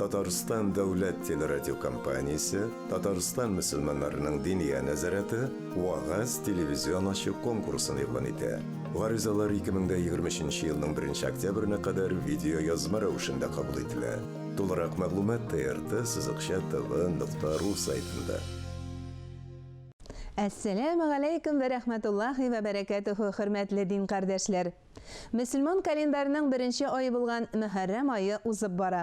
Татарстан дәүләт телерадиокомпаниясе, Татарстан мөселманнарының Диния нәзарәте Вәгазь телевизион ачык конкурсын игълан итә. Гаризалар 2023 елның 1 октябренә кадәр видеоязма рәвешендә кабул ителә. Тулырак мәгълүмат TRT сызыкча tv нокта ру сайтында. Әссәләмү галәйкүм вә рәхмәтуллаһи вә бәрәкәтүһү, хөрмәтле дин кардәшләр! Мөселман календарының беренче ае булган Мөхәррәм ае узып бара.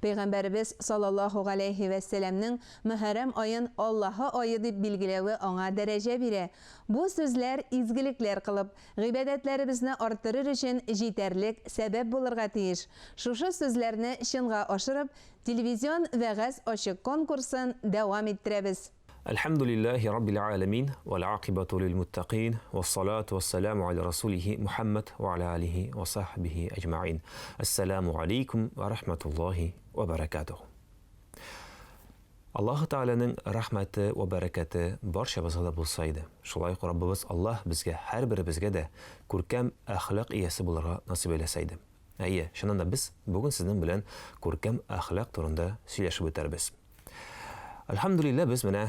Пәйгамбәребез саллаллаһу галәйһи вә сәләмнең Мөхәррәм аен Аллаһы ае дип билгеләве аңа дәрәҗә бирә. Бу сүзләр изгелекләр кылып, гыйбадәтләребезне арттырыр өчен җитәрлек сәбәп булырга тиеш. Шушы сүзләрне чынга ашырып, телевизион вәгазь ачык конкурсын дәвам иттерәбез. Әлхәмдүлилләһи раббил галәмин, вәл акыйбату лил муттакин, вәссалату вәссәламу аля расулихи Мухәммәд вә аля алихи вә сахбихи әҗмәгыйн. Әссәламу алейкум вә рахматуллаһи вә бәрәкәтүһ. Аллаһы Тәгаләнең рәхмәте вә бәрәкәте барчабызга да булса иде. Шулай ук Раббыбыз Аллаһ безгә һәрберебезгә дә күркәм әхлак иясе булырга насыйп әйләсә иде. Әйе, чыннан да без бүген сезнең белән күркәм әхлак турында сөйләшеп үтәрбез. Әлхәмдүлилләһ, без менә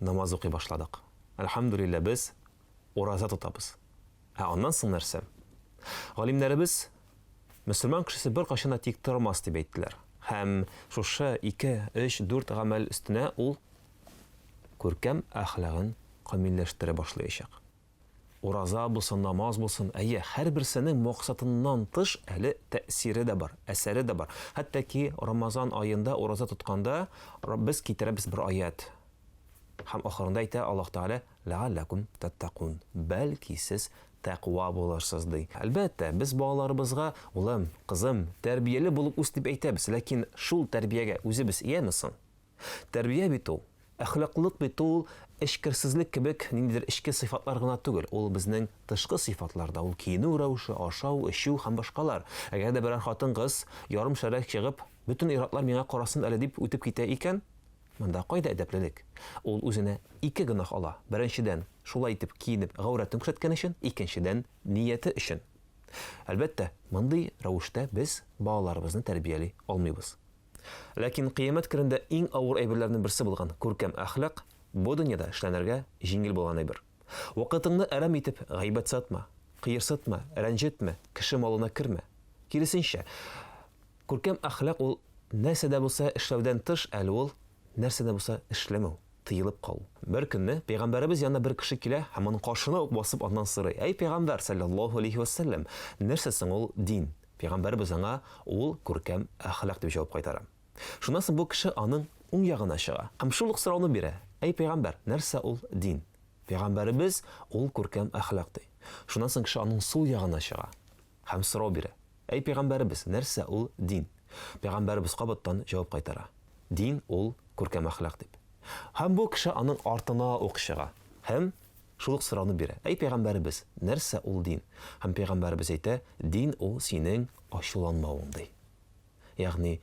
намаз укый башладык. Әлхәмдүлилләһ, без ураза тотабыз. Ә аннан соң нәрсә? Галимнәребез мөселман кешесе беркайчан да тик тормас дип әйттеләр. Һәм шушы 2, 3, 4 гамәл өстенә ул күркәм әхлагын камилләштерә башлаячак. Ураза булсын, намаз булсын, әйе, һәрберсенең максатыннан тыш әле тәэсире дә бар, әсәре дә бар. Хәтта ки Рамазан аенда ураза тотканда без китерәбез бер аять. Һәм ахырында әйтә Аллаһ Тәгалә, Ләгалләкум тәттәкун. Бәлки сез тәкъва булырсыз, ди. Әлбәттә, без балаларыбызга, улым, кызым, тәрбияле булып үс дип әйтәбез, ләкин шул тәрбиягә үзебез ияме соң? Тәрбия бит ул, әхлаклылык бит ул эчкерсезлек кебек ниндидер эчке сыйфатлар гына түгел, ул безнең тышкы сыйфатлар да, ул киенү рәвеше, ашау, эчү һәм башкалар. Әгәр дә берәр хатын-кыз ярым шәрә чыгып, бөтен ир-атлар миңа карасын әле дип үтеп китә икән, монда кайда әдәплелек? Ул үзенә ике гөнаһ ала, беренчедән, шулай итеп киенеп гаурәтен күрсәткән өчен, икенчедән, нияте өчен. Әлбәттә, мондый рәвештә без балаларыбызны тәрбияли алмыйбыз. Ләкин кыямәт көнендә иң авыр әйберләрнең берсе булган күркәм әхлак бу дөньяда эшләнергә җиңел булган әйбер. Вакытыңны әрәм итеп гайбәт сатма, кыерсытма, рәнҗетмә, кеше малына кермә. Киресенчә, күркәм әхлак ул нәрсә дә булса эшләүдән тыш әле ул нәрсә дә булса эшләмәү, тыелып калу. Бер көнне пәйгамбәребез янына бер кеше килә һәм аның каршына ук басып аннан сорый, Әй пәйгамбәр, салләллаһу алейһи вә сәлләм, нәрсә соң ул дин? Пәйгамбәребез аңа, Ул күркәм әхлак, дип җавап кайтара. Шуннан соң бу кеше аның уң ягына чыга һәм шул ук сорауны бирә, Әй пәйгамбәр, нәрсә ул дин? Пәйгамбәребез, Ул күркәм әхлак, ди. Шуннан соң кеше аның сул ягына чыга һәм сорау бирә, Әй пәйгамбәребез, нәрсә ул дин? Пәйгамбәребез кабаттан җавап кайтара, Дин ул күркәм әхлак, дип. Һәм бу кеше аның артына ук чыга һәм Шул ук сорауны бирә. Әй пәйгамбәребез, нәрсә ул дин? Һәм пәйгамбәребез әйтә, дин ул синең ачуланмавың, ди. Ягъни,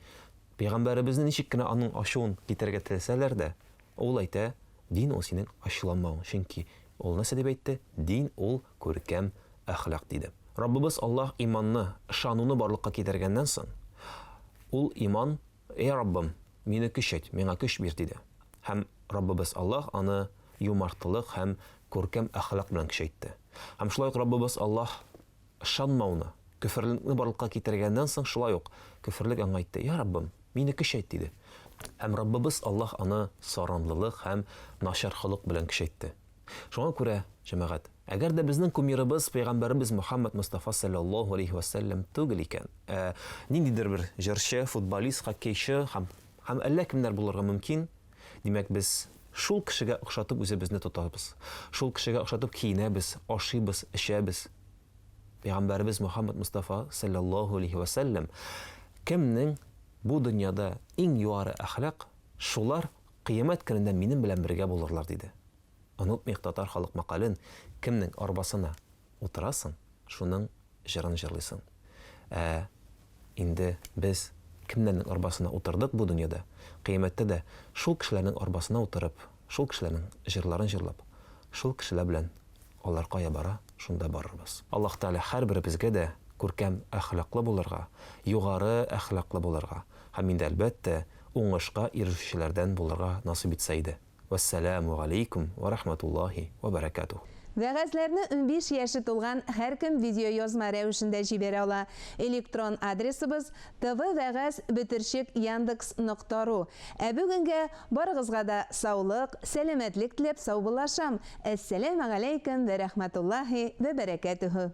пәйгамбәребезне ничек кенә аның ачуын китерергә теләсәләр дә, ул әйтә, дин ул синең ачуланмавың. Чөнки ул нәрсә дип әйтте? Дин ул күркәм әхлак, диде. Раббыбыз Аллаһ иманны, ышануны барлыкка китергәннән соң, ул иман Әй Раббым, мине көчәйт, миңа көч бир, диде. Һәм Раббыбыз Аллаһ аны юмартлылык һәм күркәм әхлак белән көчәйтте. Һәм шулай ук Раббыбыз Аллаһ ышанмауны, көферлекне барлыкка китергәннән соң шулай ук көферлек аңа әйтте, Я Раббым, мине көчәйт, диде. Һәм Раббыбыз Аллаһ аны саранлылык һәм начар холык белән көчәйтте. Шуңа күрә, җәмәгать, әгәр дә безнең кумирыбыз пәйгамбәребез Мөхәммәд Мостафа салләллаһу алейһи вә сәлләм түгел икән, ә ниндидер бер җырчы, футболист, хоккейчы һәм һәм әллә кемнәр булырга мөмкин, димәк, без шул кешегә охшатып үзебезне тотабыз, шул кешегә охшатып киенәбез, ашыйбыз, эчәбез. Пәйгамбәребез Мөхәммәд Мостафа салләллаһу алейһи вә сәлләм кемнең бу дөньяда иң югары әхлак, шулар Кыямәт көнендә минем белән бергә булырлар, диде. Онытмыйк татар халык мәкален, кемнең арбасына утырасың, шуның җырын җырлыйсың. Ә инде без кемнәрнең арбасына утырдык бу дөньяда, кыямәттә дә шул кешеләрнең арбасына утырып, шул кешеләрнең җырларын җырлап, шул кешеләр белән алар кая бара, шунда барырбыз. Аллаһ Тәгалә һәрберебезгә дә күркәм әхлаклы булырга, югары әхлаклы булырга һәм инде, әлбәттә, уңышка ирешүчеләрдән булырга насыйп итсә иде. Вәссәламү галәйкүм вә рахматуллаһи вә бәрәкәтүһ. Вәгазьләрне 15 яше тулган һәркем видеоязма рәвешендә җибәрә ала. Электрон адресыбыз, tvвәгазь бөтерчек яндекс нокта ру. Ә бүгенгә барыгызга да саулык, сәламәтлек теләп саубуллашам. Әссәләмәгаләйкем вә рәхмәтуллаһи вә бәрәкәтүһү.